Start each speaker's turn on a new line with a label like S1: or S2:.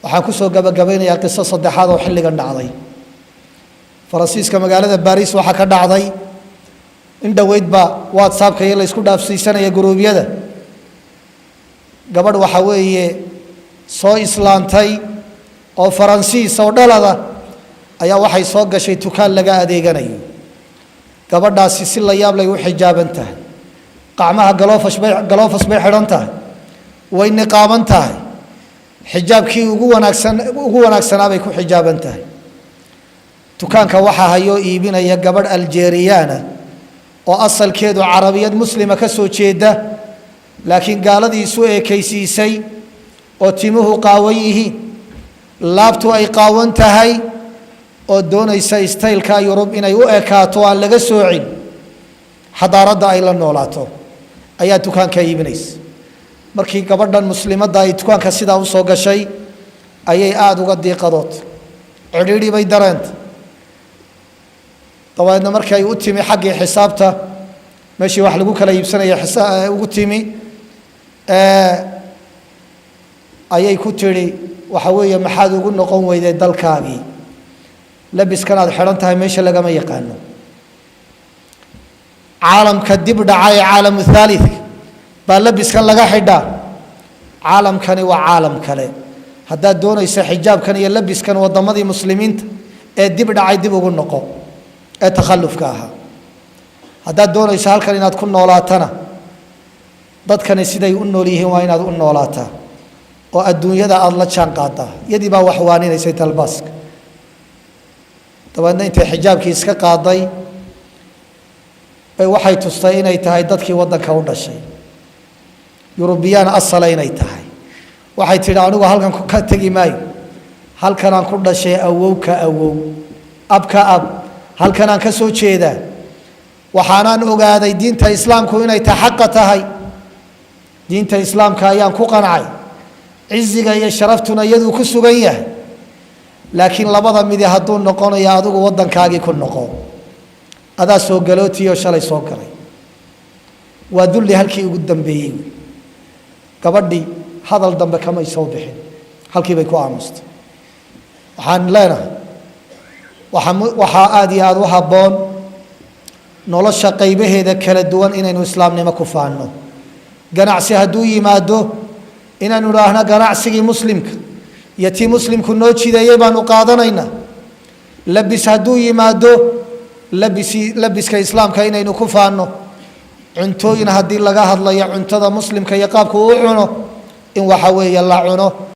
S1: Waxaan kusoo gabagabaynayaa qiso saddexaad oo xilligan dhacday. Faransiiska, magaalada Baris, waxaa ka dhacday in dhoweydba WhatsAppka iyo la isku dhaafsiisanaya guruubyada. Gabadh waxa weeye soo islaantay oo Faransiis oo dhalada ayaa waxay soo gashay dukaan laga adeeganayo. Gabadhaasi si la yaab lay u xijaaban tahay, qacmaha gloves bay xidhan tahay, way niqaaban tahay, xijaabkii ugu wanaagsan ugu wanaagsanaa bay ku xijaaban tahay. Dukaanka waxaa hayoo iibinaya gabadh Aljeriyaana oo asalkeedu Carabiyad Muslima ka soo jeeda, laakiin gaaladii isu eekaysiisay, oo timuhu qaawan yihiin, laabtu ay qaawan tahay, oo doonaysa style-ka Yurub inay u ekaato, aan laga soocin, xadaaradda ay la noolaato, ayaa dukaanka iibinaysa. Markii gabadhan muslimadda ay dukaanka sidaa usoo gashay ayay aada uga diiqadood, cidhiidhi bay dareentay. Dabeedna markii ay u timi xaggii xisaabta, meeshii wax lagu kala iibsanaya ugu timi, ayay ku tidhi: "Waxa weeye, maxaad ugu noqon weyday dalkaagii? Labiskan aad xidhan tahay meesha lagama yaqaano. Caalamka dib dhaca ee caalamu thalith baa labiskan laga xidhaa. Caalamkani waa caalam kale. Haddaad doonaysa xijaabkan iyo labiskan, wadamadii Muslimiinta ee dib dhacay dib ugu noqo ee takhallufka ahaa. Haddaad doonayso halkan inaad ku noolaatana, dadkani siday u nool yihiin waa inaad u noolaataa oo adduunyada aada la jaan qaadaa." Yadii baa wax waaninaysay talbaaska. Dabeedna intay xijaabkii iska qaaday bay waxay tustay inay tahay dadkii waddanka u dhashay, Yurubiyaan asala inay tahay. Waxay tidhi: "Anigu halkan ka tegi maayo. Halkanaan ku dhashay, awow ka awow, ab ka ab, halkanaan ka soo jeedaa. Waxaanaan ogaaday diinta Islaamku inay ta xaqa tahay. Diinta Islaamka ayaan ku qancay, ciziga iyo sharaftuna iyaduu ku sugan yahay. Laakiin labada midi hadduu noqonayo, adigu waddankaagii ku noqo, adaa soo galootiyo shalay soo galay." Waa dulli halkii ugu dambeeyey. Gabadhii hadal dambe kamay soo bixin, halkii bay ku aamustay. Waxaan leenahay, waxaa aada iyo aada u habboon nolosha qaybaheeda kala duwan inaynu islaamnimo ku faanno. Ganacsi hadduu yimaado, inaynu idhaahno ganacsigii Muslimka iyo tii Muslimku noo jideeyey baanu qaadanaynaa. Labis hadduu yimaado, labiska Islaamka inaynu ku faanno. Cuntooyin haddii laga hadlayo, cuntada Muslimka iyo qaabku u cuno in waxa weeye la cuno.